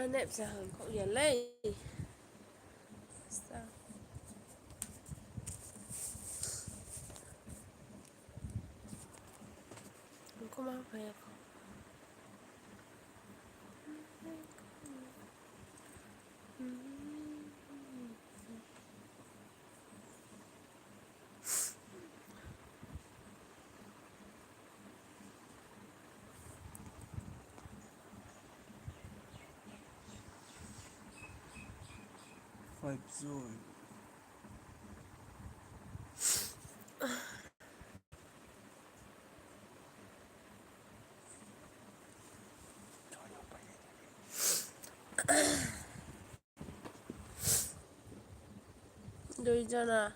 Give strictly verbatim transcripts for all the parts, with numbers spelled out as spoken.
Nep sa hang kho ya lei. Sa. Kho ma phai ya kho. Five zero. Dui jona.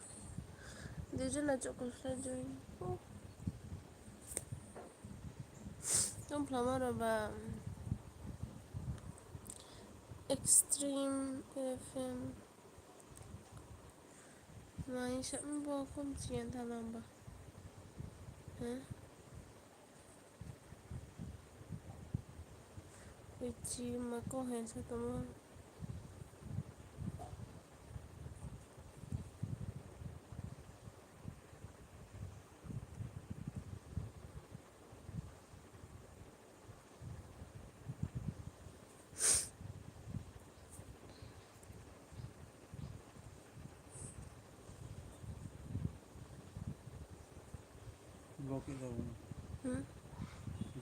Dui jona chouh khe slái join. Oh. Tong phlama rao ba. Extreme F M. Mai sa bo kom chian tha lang ba. Huh? Koi chi ma ko hai sa tongmo. Block khe da bo. Hmm?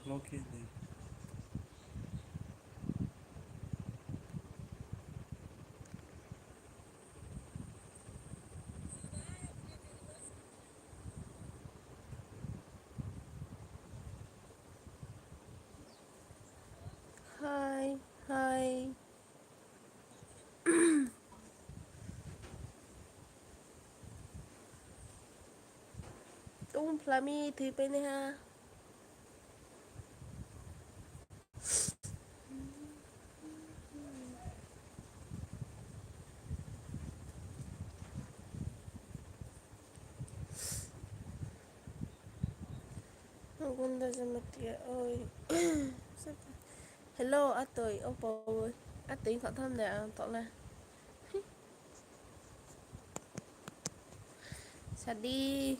Block khe de. Hi, hi. Tong phlami thoipai nai ha. Gunda Jamatia, oi. Hello, atoi, opa, oi. Atoi kha tham de ang tokla. Sadi.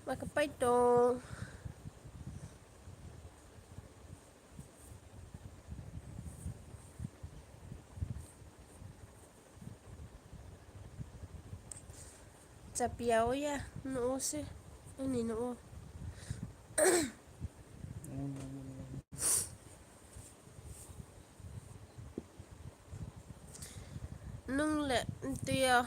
Ma kapai tong. Chapia o ya, nuh wo se, aini nuh wo. Nung le tui ya.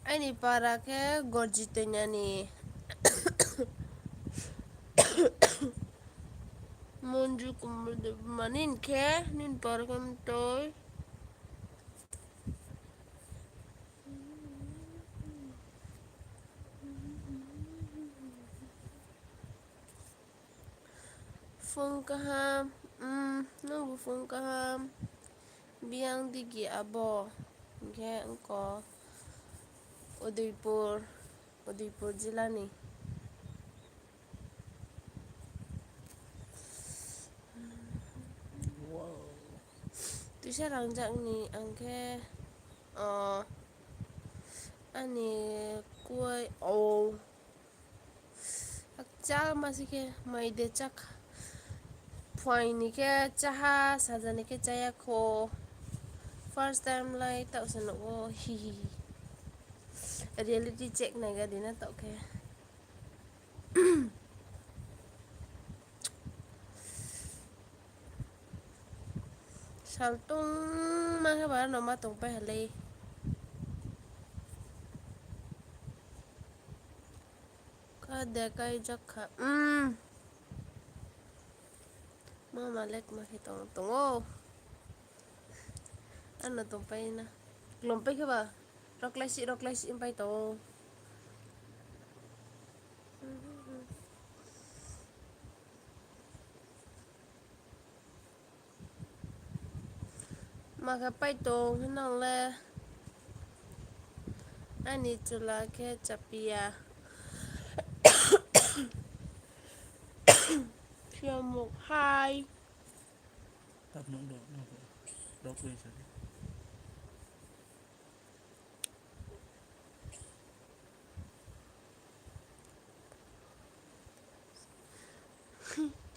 Aini para khe Gorji Toinani. Monju Kumar Debbarma, nini khe, nini para khe mtoi. Phung kaham, um, nungbu phung kaham. Biang digi abo, hing khe ongko Udaipur, Udaipur jila ni. Tuisa rangjak ni ang khe, o, ani kuai, o, Akchal ma se khe mai de chakha. Phuaing ni khe chaha, saja ni khe chaya kho. First time lai taoh se nuh wo, hihihi. Reality check nai ga di na taoh khe. Saltung ma khe bar no ma tongpai ha lei. Ka de kai jakha. Umm. Mama le kma khe tong, tong ou. Ano tongpai na. Klompai khe ba. Roklaisi, roklaisi pai tong ou. Ma khe pai tong hinang le. Aini chula khe chapia. Phiamuk hai. Tap nung do, nung do. Do koi sa.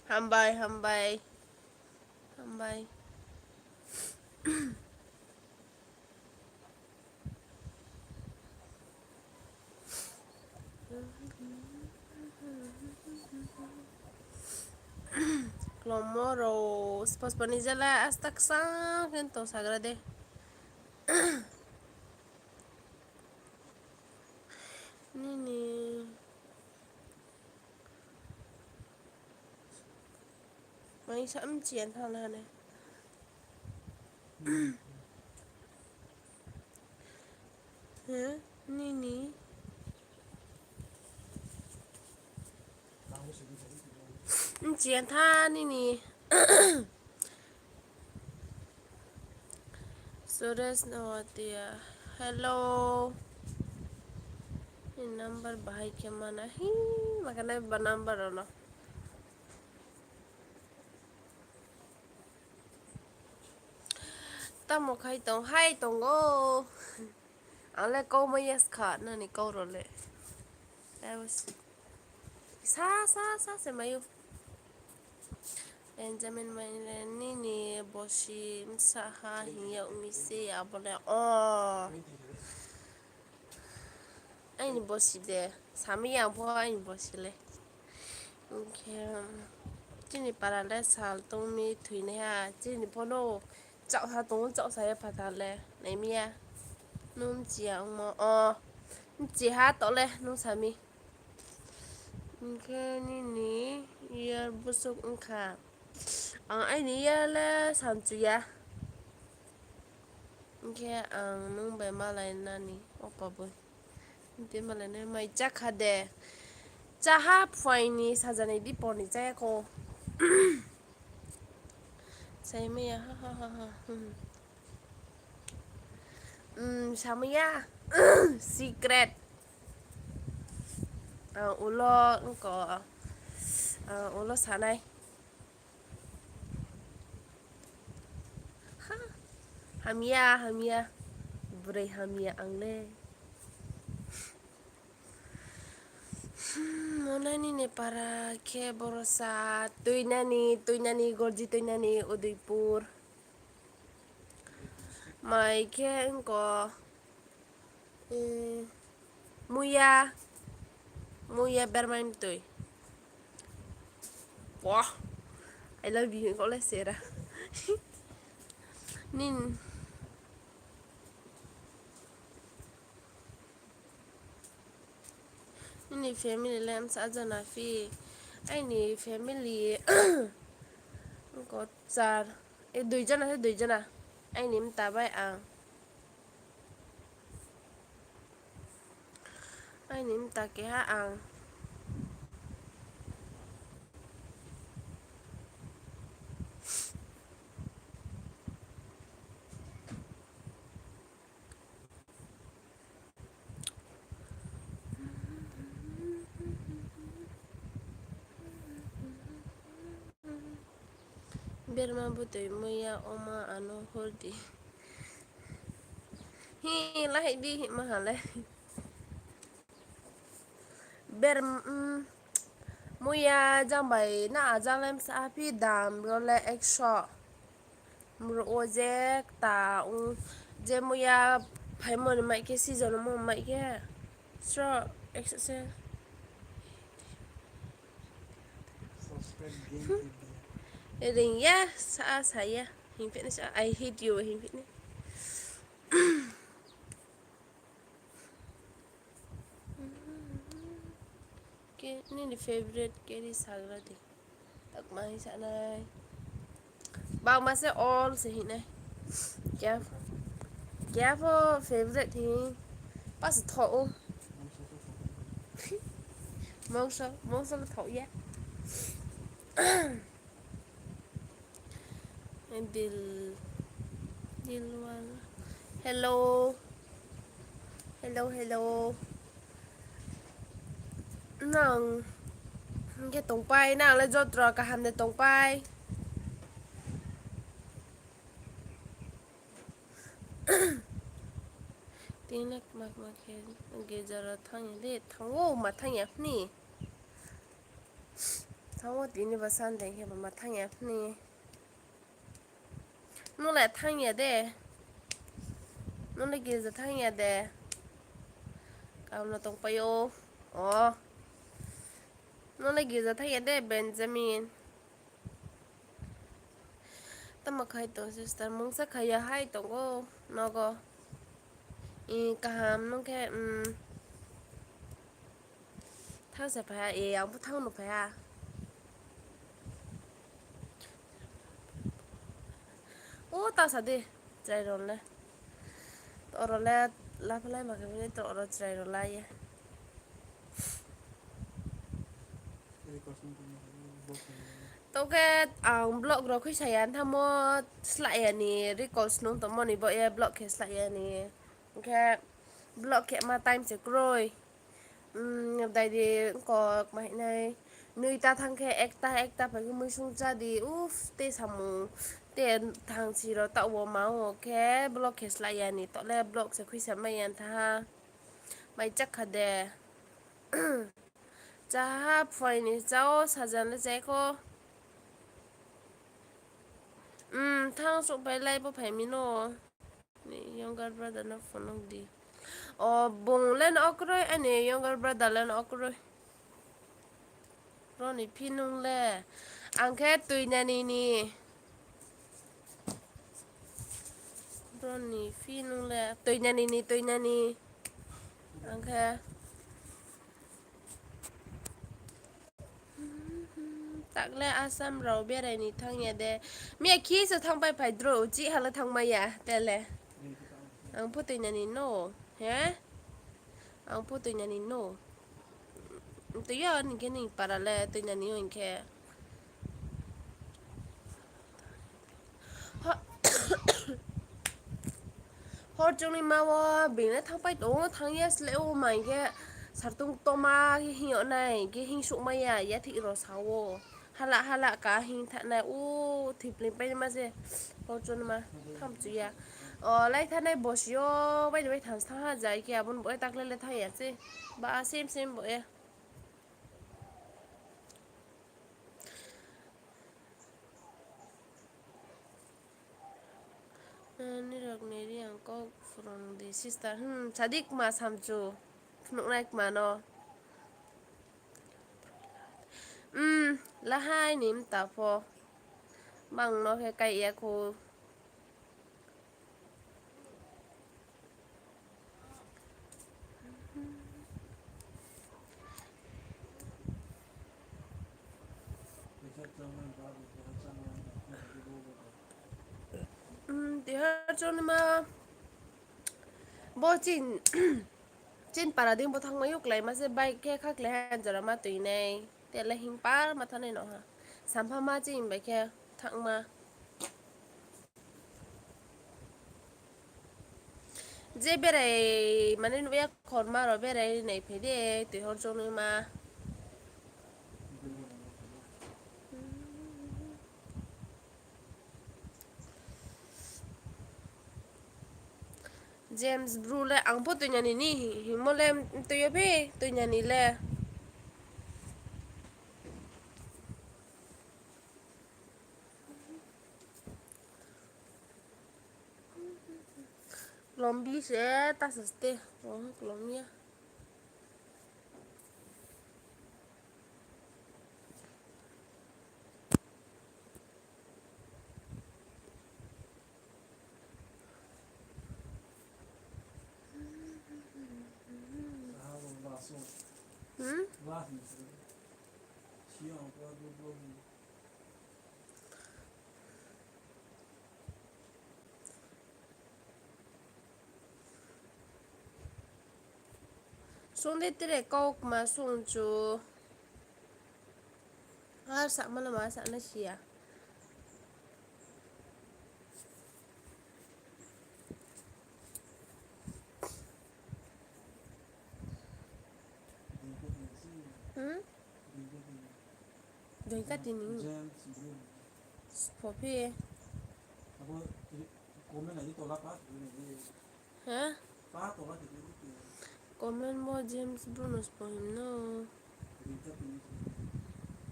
Hambai, hambai. Hambai. Klomo rao, spos pani jala asta ksa khe tong sagra de. Nini. Mai sa mchi an thang na ne. He, nini. Mchi an tha nini. Suresh Noatia, hello. Ni number bahai khe mana hi, ma khe nai ba number rao no. Tamo khai tong, hai tong ou. Ang le kau mai ya skha, nani kau rao le. Sa, sa, sa se mai ou. Benjamin mai le nini bosi bsa ha hing yag mi se abo le, o. Aini bosi de, sami ya ang pho aini bosi le. Hing khe, chini para le sal tong mi thoinaiha, chini pho no chaohsa tong ou, chaohsa ye phathar le, nai mi ya. Nung mchi ya ongmo, o, mchi ha to le, nung sami. Hing khe nini year bosok ong kha. Ang aini year le sanchu ya. Hing khe ang nung bai malai nani, o pa boi. Hing khe malai nai mai chá kha de. Chá ha phuaing ni sajanai di por ni chá ya kho. Sai mai ya, ha, ha, ha, ha. Samai ya, secret. Ang ulo, ongko, ang ulo sanai. Ha, hamya, hamya. Brai hamya ang le. Monani ni para khe borosa, tuinani, tuinani, gorji tuinani, Udaipur. Mai khe ongko, muya, muya bermai mtoi. Wah, I love you, kau le sera. Nin. Nini family le msa jona phi? Aini family, ongko char, e, dui jona se dui jona. Aini mta bai ang. Aini mta keha ang. Berma butoi muya oma ano hordi. Hi, lahai di, hi, mahale. Ber, mm, muya jang bai na ajang le msa phi dam ro le ekso. Mro o je kta ong, je muya phaimo ni mai khe, season mo mai khe. Sro, ekso se. Ring ya, sa, sa ya. Hing phi ni sa, I hate you, hing phi ni. Ke, nini favorite keri sagra di. Takma hing sa nai. Bangma se all se hing nai. Keha, keha pho favorite hing. Pas thoh ou. Mongso, mongso le thoh ya. Dil, Dilwala. Hello. Hello, hello. Nang hing khe tongpai, nang le joto kaham de tongpai. Tini le kma kma khe girja rao thanng ya de, thanng ou, ma thanng ya phni. Thanng ou, tini ba Sunday khe ba ma thanng ya phni. Nung le thanng ya de? Nung le girja thanng ya de? Kaham no tongpai ou. O. Nung le girja thanng ya de, Benjamin? Tamo khai tong sister, mungsa khai ya hai tong ou, nogo. I kaham nung khe, um, thanng se phai ha, e, ang pho thanng no phai ha. O, ta sa di, chrai rao le. Toro le, laphalai ma khe bini toro chrai rao la ye. To khe ang vlog rao khuisa ya thanngmo, slái ya ni, records nung tongmo ni bo ye vlog khe slái ya ni. Hing khe vlog khe ma time se kroi. Umm, dai di kok ma hing nai. Noita thanng khe ekta, ekta phai khe muisung chá di. Uff, te samung, te thangsi rao taoh wo ma ong khe vlog khe slái ya ni. Taoh le vlog se khuisa mai ya tha ha. Mai chakha de. Chaha phai ni chá o, sajan le chá kho. Umm, thanng souhphai lai pho phai mi no. Ni younger brother no phone nung di. O, bung le no okroi, ani younger brother le no okroi. Bro ni phi nung le. Ang khe Tuinani ni. Bro ni phi nung le. Tuinani ni, Tuinani. Ang khe. Takle Assam rao berai ni thanng ya de. Miya khi se thanngpai phai dro, uchih ha le thanngmai ya, tele. Ang pho Tuinani no, he? Ang pho Tuinani no. Tui yo, ni khe ni para le, Tuinani yo hing khe. Ho-, hor chungnima wo being le thanngpai tong ou, thanng ya sle ou, mai khe sartung toma khe hing yag nai, khe hing souhmai ya, yathih rao sa ou. Hala hala ka hing thanng nai, u, thipling pai nima se, hor chungnima, thanng chu ya. O, lai thanng nai bosi yo, bai ni bai thanng se thanng ha, jai khe abo ni bo ye takle le thanng ya se. Ba, same same bo ye. Nirok ni Reang kau phrung di sister. Hmm, sadi kma samchu. Phnuhnai kma no. Hmm, lahai ni mta pho. Bang no khe kai ya khu. Hmm, Tihar chonima bo chin, chin para ding bo thanngmai yo kláima se bike khe kha klái ha jora ma tui nai. Tele hing par ma thanai no ha. Sampha ma chini bai khe thanngma. Je berai mani nuh ya khorma rao berai nai phai de, Tihar chonima. James Bru le ang pho tuinani ni hingmo le tui yo phi tuinani le. Lombi se ta saste, oh, lombi ya. Hmm? Sung di tre kau kma sung chu. Ar sa ma no ma sa na si ya. Hmm? Doing ka tini. Spo phi. Ha? Comment bo James Bruno spo him no.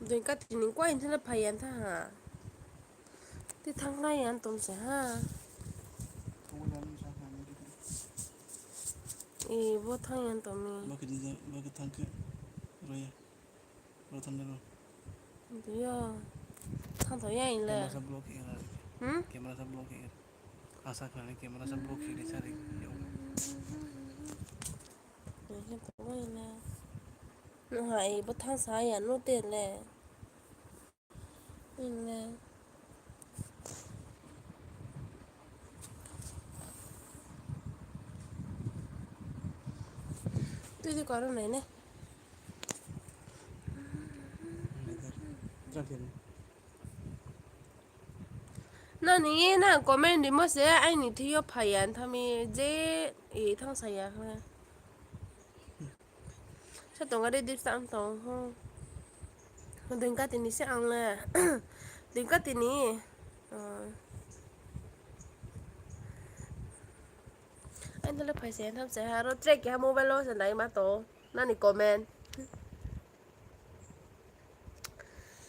Doing ka tini kua hing thana phai ya tha ha. Ti thanng na ya tong se ha. E, bo thanng ya tong mi. Bo khe di je, bo khe thanng khe. Ro ya. Ro thanng de ro. Di yo. Thanng tho ya in le. Camera sa block khe ra. Hmm? Camera sa block khe ra. Asa kha ni camera sa block khe ri sa ri. Yo. Ni khe tong ya le. No ha, e, bo thanng sa ya no te le. Ile. Tui di karo nai ne. Nani ye na comment rimo se aini thing yo phai ya tha mi je, e, thanng sa ya ha. Sa tong ari dip sa ang tong ho. Doing ka tini se ang le. Doing ka tini. Ang le phai se tham se ha ro track ya mobile lo se nai ma to. Nani comment.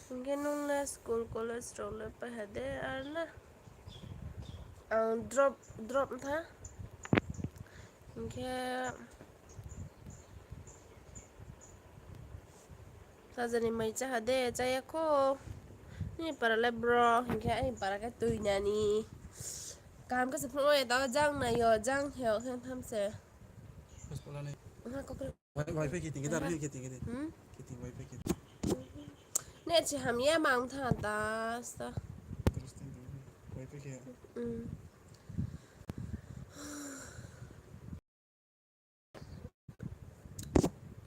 Hing khe nung le school college rao le pai ha de ar na? Ang drop, drop tha. Hing khe sajani mai chá ha de, chá ya kho. Ni para le bro, hing khe aini para khe tuinani. Kaham khe se phnuh ye tao jang nai yo, jang khe o khe tham se. Wifi khe ting khe da, wifi khe ting khe de. Hmm? Khe ting wifi khe. Net se hamya mang tha da sa. Wifi khe. Hmm.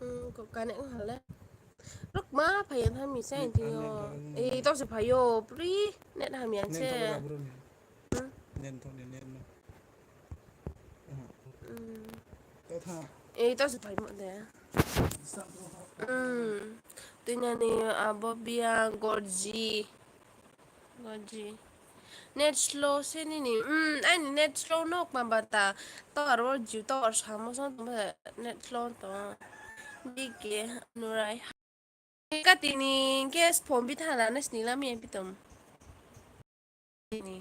Hmm, ko connect ha le. Rok ma phai ya tha mi sa hing thing yo. Eh, to se phai yo, pri net hamya se. Nen thok ni, nen no. Eh, to se phai mo de. Tuinani abo bia gorji. Gorji. Net slow se nini. Aini net slow no kma bata. Tower wo Jio tower samo song tong ba net slow tong. Bike nurai. Ka tini khe phone bi thana na sini lam ye pitom. Tini.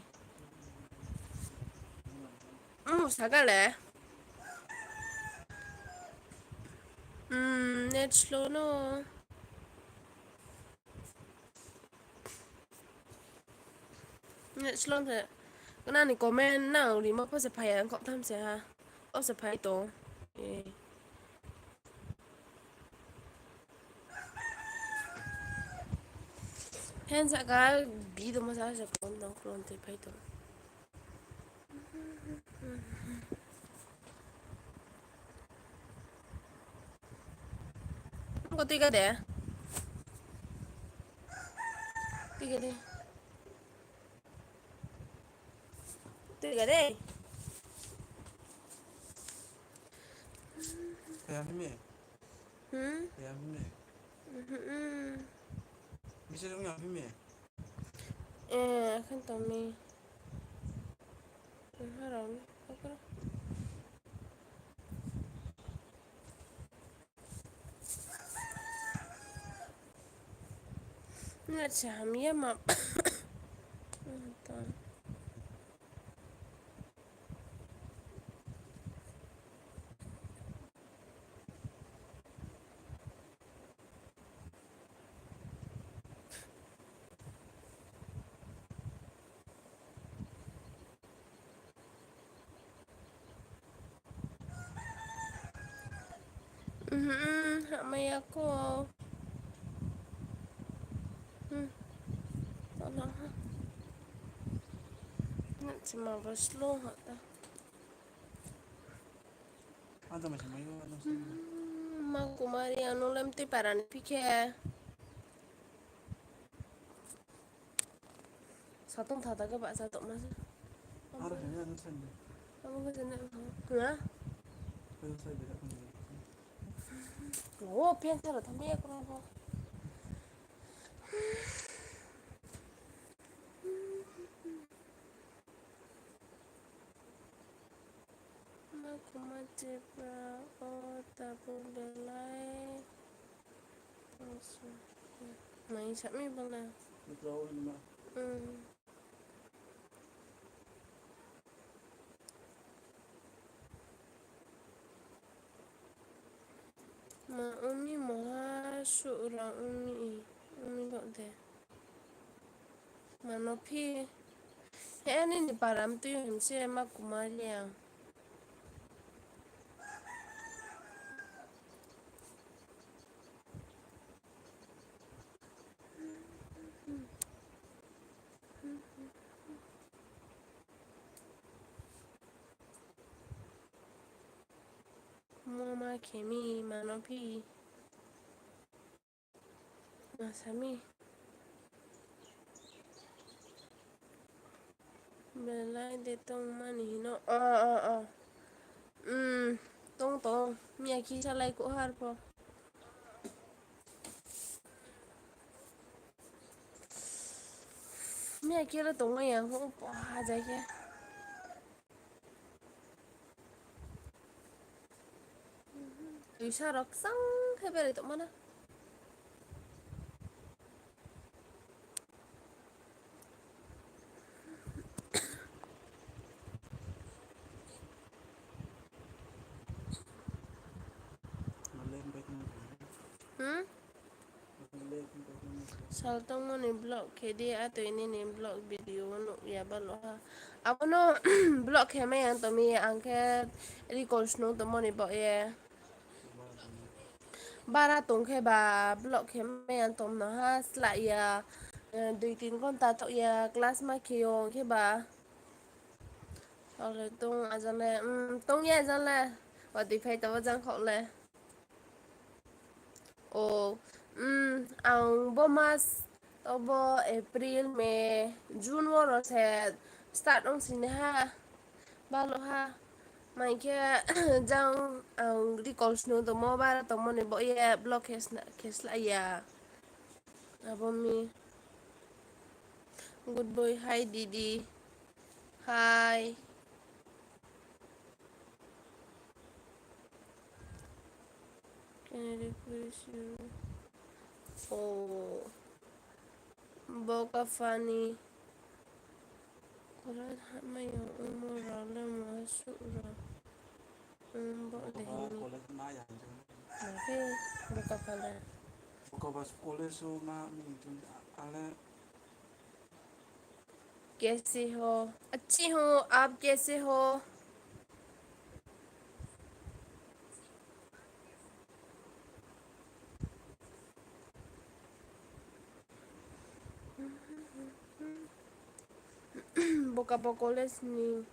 Umm, saka le. Umm, net slow no. Net slow se. Nani comment nang rimo pho se phai ya, ang kok tham se ha. O se phai tong. Eh. Hen saka bi tongmo sa se phone tong, phone tei phai tong. Ko tui ka de? Tui ka de? Tui ka de? Kaya hime. Hmm? Kaya hime. Mhm. Bisa dong ya hime. Eh, akan tong mi. Harau ni, apa? Net se hamya ma. Umm, hamya kho. Umm, tala ha. Net se ma ba slow ha ta. Umm, Ma Kumari, ang no le mtui para ni phi khe. Satong thata khe bahcha tongma se. Aro hini ano sai ni. Amo khe jene ha. Ano sai de. O, pen sara thambi ya kono ko. Ma Kumari Tripura, o tabo belai. Mai sami bala. Tripura o hini ma. Hmm. Ma umi moha suh ra umi i, umi bo de. Ma no phi. He ani ni para mtui him se ma Kumari ang. Mo ma khe mi ma no phi. Ma sami. Belai de tongmani hino. O, o, o. Hmm, tong tong. Miya kisa lai ko har pho. Miya khe le tongmai ya, hu, pa, jai khe. Tuisa rok sang khe berai tongma na. Hmm? Saltongmo ni vlog khe di, atoi nini vlog video wo nuh ya balo ha. Abo no vlog khe mai ang tong mi, ang khe record snung tongmo ni baoh ye. Bara tong khe ba vlog khe mai ang tong no ha, slah ya, eh, dui tin ghonta taoh ya, class ma khe yo khe ba. Ale tong ajang le, mm, tong ya ajang le. Watoi phai tabo jang khaoh le. O, mm, ang bo mas, tobo April, May, June wo ro se start ong sini ha. Balo ha. Mai khe jang ang record snung tongmo, bara tongmo ni baoh ye vlog khe sna-, khe slah ya. Abo mi. Good boy, hi didi. Hi. Can I request you? Oh. Bo kapha ni. Kora hamai yo ongmo rao le ma suh rao. Hmm, bo de hini. Bo kapha le. Bo kapha le. Bo kapha college o ma mi tun ale. कैसे हो? अच्छी हूँ, आप कैसे हो? Bo kapha college ni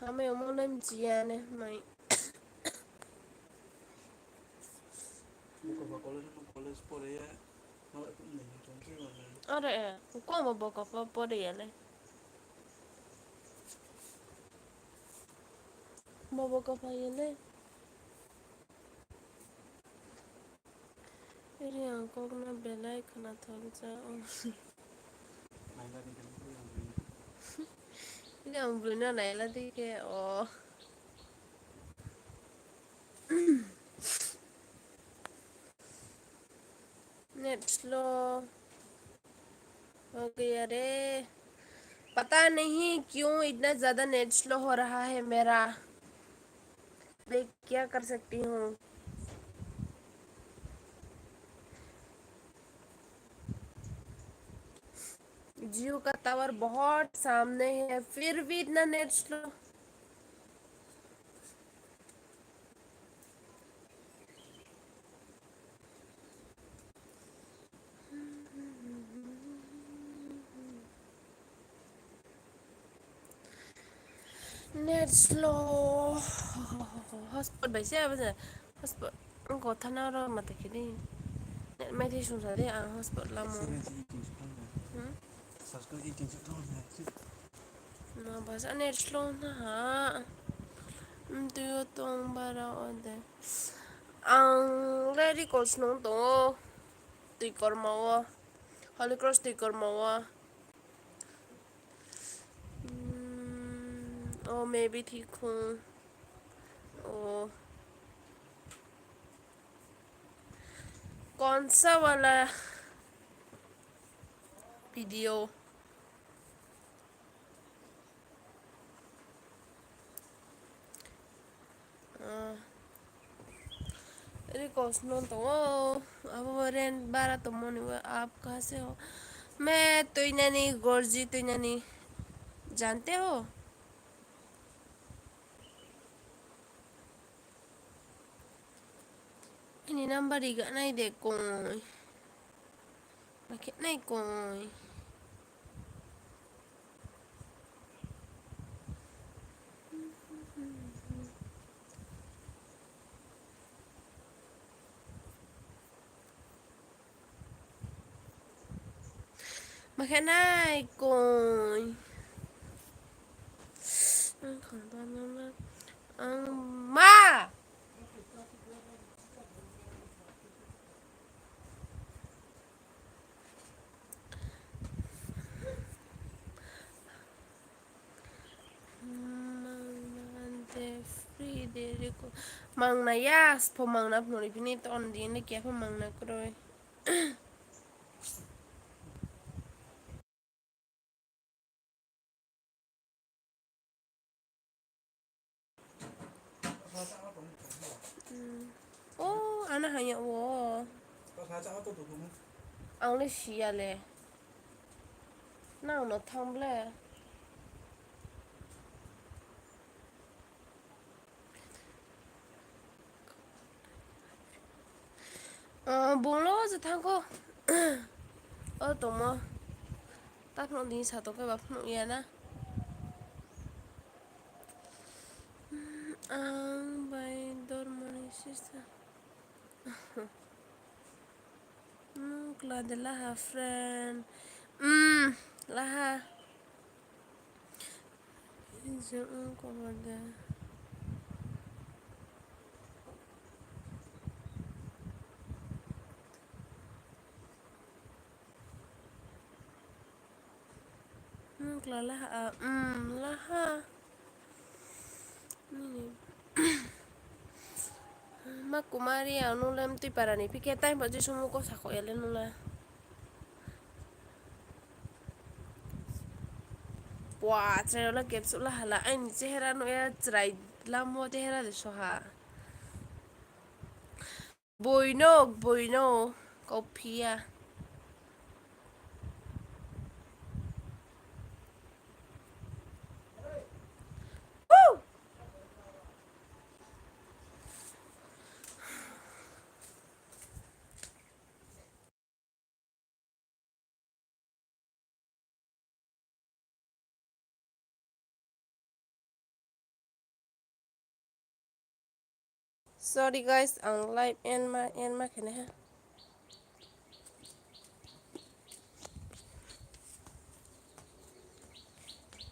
hamai omo le mchi ya ne mai. Bo kapha college, college pore ya. Are, eh, ko bo bo kapha pore ya le. Bo bo kapha ya le. Eri ang kok no belai khna thok ja o. Eri ang broi no naila di khe o. Net slow हो गया रे। पता नहीं क्यों इतना ज्यादा net slow हो रहा है मेरा। मैं क्या कर सकती हूँ? Jio का टावर बहुत सामने है, फिर भी इतना net slow. Net slow. Hotspot bai se abo je. Hotspot. Ang kotha na ro mata khe di. Net mai thai sungsa di, ang hotspot lamo. Hmm? Na basa net slow na ha. Mtui yo tong bara o de. Ang le record snung tong o. Tui korma o. Holy Cross tui korma o. Hmm, oh, maybe thi khung. Oh. कौन सा वाला video? Request no tong o, abo rent bara tongmo ni, आप कहाँ से हो? मैं Tuinani, Gorji Tuinani, जानते हो? Aini number riga nai de koi. Ma khe nai koi. Ma khe nai koi. Ang ma. Mangna de free de reko. Mangna ya, spo mangna phunuri bini ton di ne kia pho mangna kroi. O, ano hanya wo. Ang le siya le. Nang no thang ble. Bung lo se thang kho. O tongmo. Ta phnuh di sa tong khe ba phnuh ya na. Ang bai dormo ni sister. Nung kla de laha friend. Umm, laha. Ijang ong kobo de. Nung kla laha, umm, laha. Ma kumari ang nung le mtui para ni phi khe time bo je sumu ko sakho ya le nung le. Pua, chrai rao le kepsuh la hala, aini chehera nuh ya chrai lamo chehera de soha. Boi no, boi no, kauphi ya. Sorry guys, ang live end ma, end ma khe nai ha.